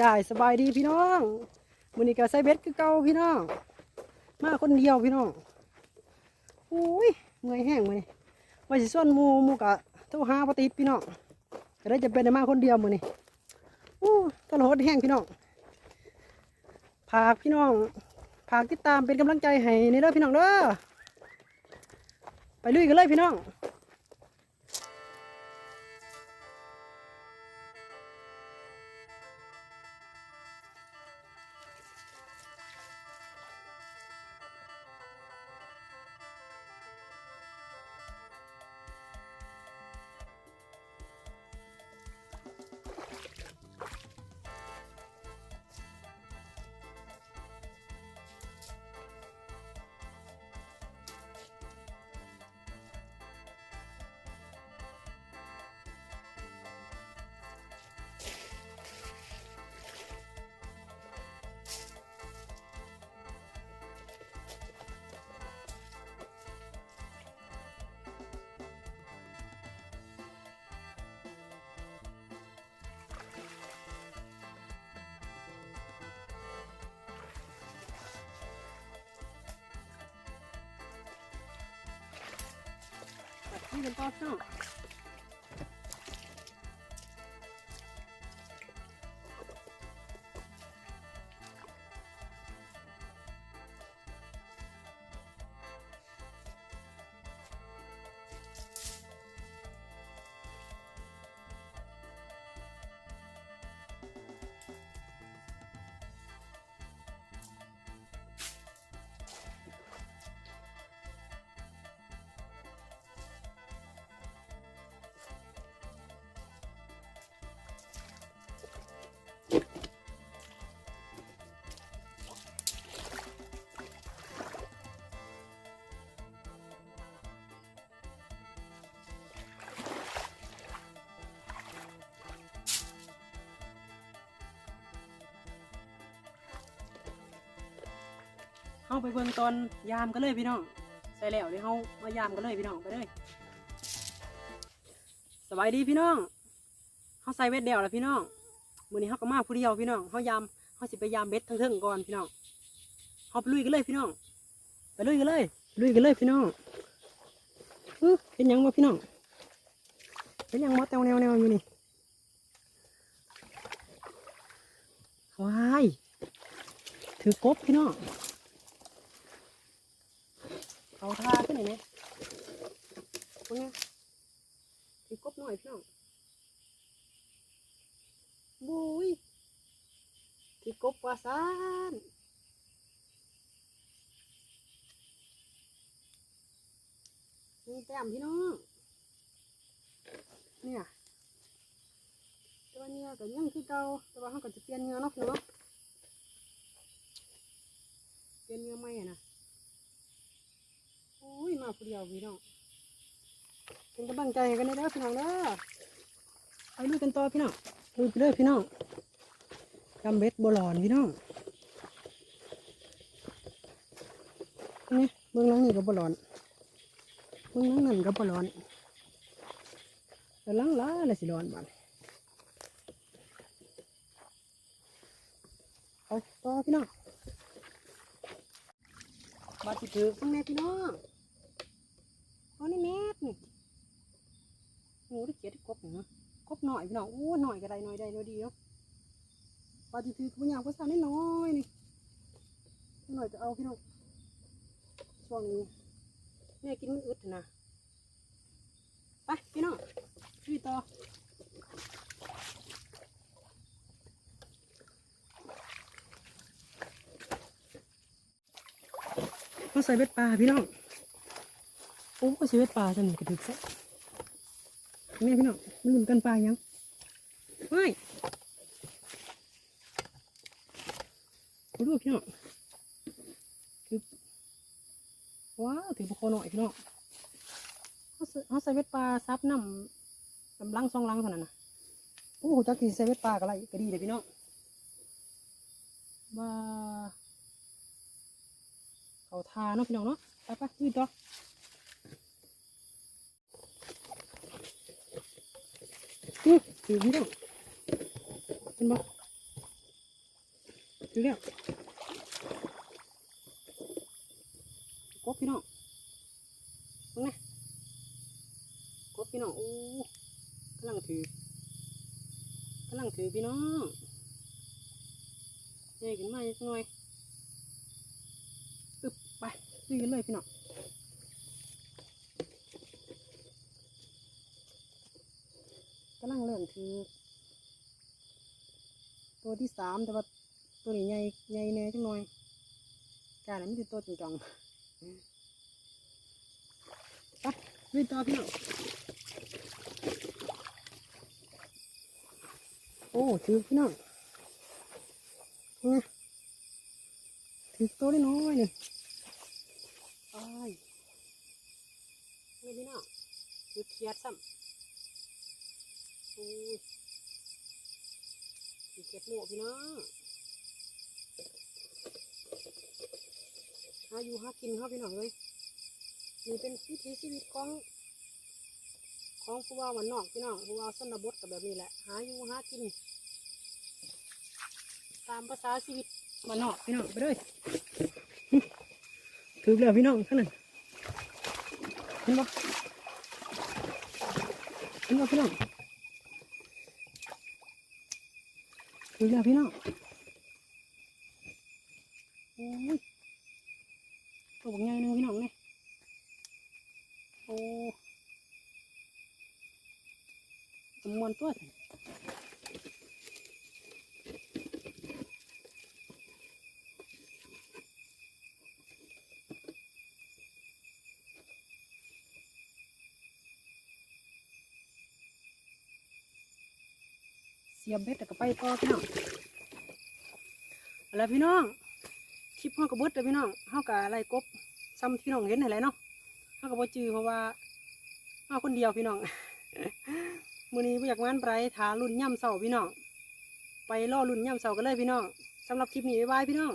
ໄດ້ ສະບາຍດີພີ່ນ້ອງ ມື້ນີ້ກໍໃສ່ເບັດຄືເກົ່າພີ່ນ້ອງ ມາຄົນດຽວພີ່ນ້ອງ. ໂອ້ຍ ເມື່ອຍແຮງມື້ນີ້ ວ່າຊິຊວນໝູ່ ໝູ່ກະໂທຫາບໍ່ຕິດພີ່ນ້ອງ ກໍເລີຍຈຳເປັນໄດ້ມາຄົນດຽວມື້ນີ້. ໂອ້ ທະລະຫົດແຮງພີ່ນ້ອງ. ຝາກພີ່ນ້ອງ ຝາກຕິດຕາມເປັນກຳລັງໃຈໃຫ້ແດ່ເດີພີ່ນ້ອງເດີ. ໄປລຸຍກັນເລີຍພີ່ນ້ອງ. ນີ້ເປັນຕອນເນາະ. ເຮົາໄປເບິ່ງຕອນຢາມກັນເລີຍພີ່ນ້ອງ. ໃສ່ແລ້ວເດ ເຮົາມາຢາມກັນເລີຍພີ່ນ້ອງ ໄປເລີຍ. ສະບາຍດີພີ່ນ້ອງ ເຮົາໃສ່ເບັດແລ້ວລະພີ່ນ້ອງ. ມື້ນີ້ເຮົາກໍມາຜູ້ດຽວພີ່ນ້ອງ ເຮົາຢາມ ເຮົາຊິໄປຢາມເບັດທາງເທິງກ່ອນພີ່ນ້ອງ. ເຮົາໄປລຸຍກັນເລີຍພີ່ນ້ອງ ໄປລຸຍກັນເລີຍ ລຸຍກັນເລີຍພີ່ນ້ອງ. ອື ເຫັນຫຍັງບໍ່ພີ່ນ້ອງ ເຫັນຫຍັງບໍ່ ແຕ່ວແນວໆຢູ່ນີ້. ວ້າຍ ຖືກກົບພີ່ນ້ອງ ເຂົ້າທ່າຄືນີ້ແມະ ເບິ່ງແນະ ຖືກກົບນ້ອຍພີ່ນ້ອງ. ໂອ້ຍ ຖືກກົບວ່າຊັ້ນ ມີແຕ້ມພີ່ນ້ອງ ເນີ້ຍ. ແຕ່ວ່າເຫຍື່ອກໍຍັງຄືເກົ່າ ແຕ່ວ່າເຮົາກໍຈະປ່ຽນເຫຍື່ອເນາະພີ່ນ້ອງເນາະ ປ່ຽນເຫຍື່ອໃໝ່ຫັ້ນນະ. ໂອ້ຍ ມາຜູ້ດຽວພີ່ນ້ອງ ເປັນກຳລັງໃຈໃຫ້ກັນແດ່ເດີພີ່ນ້ອງເດີ. ໄປລຸຍກັນຕໍ່ພີ່ນ້ອງ ລຸຍໄປເລີຍພີ່ນ້ອງ. ຢາມເບັດບໍ່ຫຼອນພີ່ນ້ອງ ນີ້ ເບິ່ງຫຼັງນີ້ກໍບໍ່ຫຼອນ ເບິ່ງຫຼັງນັ້ນກໍບໍ່ຫຼອນ ກຳລັງຫຼາຍລະຊິຫຼອນບາດນີ້. ໄປຕໍ່ພີ່ນ້ອງ ບາດຊິຖືກເບິ່ງແດ່ພີ່ນ້ອງ. ເອົາໃນແມັດນີ້ ໂອ້ ໄດ້ຂຽດໄດ້ກົບນີ້ ກົບນ້ອຍພີ່ນ້ອງ. ໂອ້ ນ້ອຍກໍໄດ້ ນ້ອຍໄດ້ໜ້ອຍດຽວ ບາດຊິຖືກບໍ່ຍາກ ພາສານ້ອຍໆນີ້ ນ້ອຍກໍເອົາພີ່ນ້ອງ. ຊ່ວງນີ້ແນວກິນມັນອຶດຫັ້ນນະ. ໄປພີ່ນ້ອງ ລຸຍຕໍ່. ມາໃສ່ເບັດປາພີ່ນ້ອງ. ໂອ້ ໃສ່ເບັດປາຊັ້ນນີ້ກໍຖືກຊະ. ນີ້ພີ່ນ້ອງ ມາລຸ້ນກັນປາຫຍັງ. ເຮີ້ຍ ເບິ່ງດູພີ່ນ້ອງ ຄື ວ້າວ ຖືກປາຄໍນ້ອຍພີ່ນ້ອງ. ເຮົາໃສ່ ເຮົາໃສ່ເບັດປາສັບນ້ຳ ນ້ຳລັງສອງລັງເທົ່ານັ້ນນະ. ໂອ້ ຮູ້ຈັກທີ່ໃສ່ເບັດປາກໍໄດ້ ກໍດີເດ້ພີ່ນ້ອງ. ວ່າ ເຂົ້າທ່າເນາະພີ່ນ້ອງເນາະ. ໄປໆ ລຸຍຕໍ່. ອື ຖືກຢູ່ເດ້ ເຫັນບໍ່? ຖືກແລ້ວ ກົບພີ່ນ້ອງ ເບິ່ງນະ ກົບພີ່ນ້ອງ. ໂອ້ ກຳລັງຖືກ ກຳລັງຖືກພີ່ນ້ອງ ໃຫຍ່ຂຶ້ນມາຈັກໜ່ອຍ. ອຶບ ໄປ ລຸຍກັນເລີຍພີ່ນ້ອງ. ກຳລັງເລີ່ມຖືກ ໂຕທີສາມ ແຕ່ວ່າໂຕນີ້ໃຫຍ່ ໃຫຍ່ແດ່ຈັກໜ່ອຍ ການມີແຕ່ໂຕຈ່ອງໆ. ໄປ ລຸຍຕໍ່ພີ່ນ້ອງ. ໂອ້ ຖືກພີ່ນ້ອງ ນະ ຖືກໂຕນ້ອຍໆ ນີ້ ອ້າຍ ນີ້ພີ່ນ້ອງ ຖືກຂຽດຊ້ຳ. ໂອ້ຍ ຖືກຂຽດໂມ້ພີ່ນ້ອງ ຫາຢູ່ຫາກິນເຮົາພີ່ນ້ອງເອີຍ. ນີ້ເປັນວິຖີຊີວິດຂອງ ຂອງຜູ້ບ່າວບ້ານນອກພີ່ນ້ອງ ຜູ້ບ່າວຊົນນະບົດກໍແບບນີ້ແຫຼະ ຫາຢູ່ຫາກິນຕາມພາສາຊີວິດບ້ານນອກພີ່ນ້ອງ ໄປເລີຍ. ຖືກແລ້ວພີ່ນ້ອງ ທາງນັ້ນ ເຫັນບໍ່ ເຫັນບໍ່ພີ່ນ້ອງ ຖືກແລ້ວພີ່ນ້ອງ. ໂອ້ຍ ໂຕບັກໃຫຍ່ໜຶ່ງພີ່ນ້ອງນີ້ ໂອ້ ຈຳນວນຕົວ ສຽບເບັດແລ້ວກໍໄປຕໍ່ພີ່ນ້ອງ. ເອົາລະພີ່ນ້ອງ ຄລິບເຮົາກໍເບິດແລ້ວພີ່ນ້ອງ ເຮົາກໍໄລ່ກົບຊ່ຳທີ່ນ້ອງເຫັນຫັ້ນແຫຼະເນາະ ເຮົາກໍບໍ່ຈື່ ເພາະວ່າມາຄົນດຽວພີ່ນ້ອງ. ມື້ນີ້ບໍ່ຢາກໝານປານໃດ ຖ້າລຸ້ນຍາມເຊົ້າພີ່ນ້ອງ ໄປລໍລຸ້ນຍາມເຊົ້າກັນເລີຍພີ່ນ້ອງ. ສຳລັບຄລິບນີ້ ບາຍບາຍພີ່ນ້ອງ.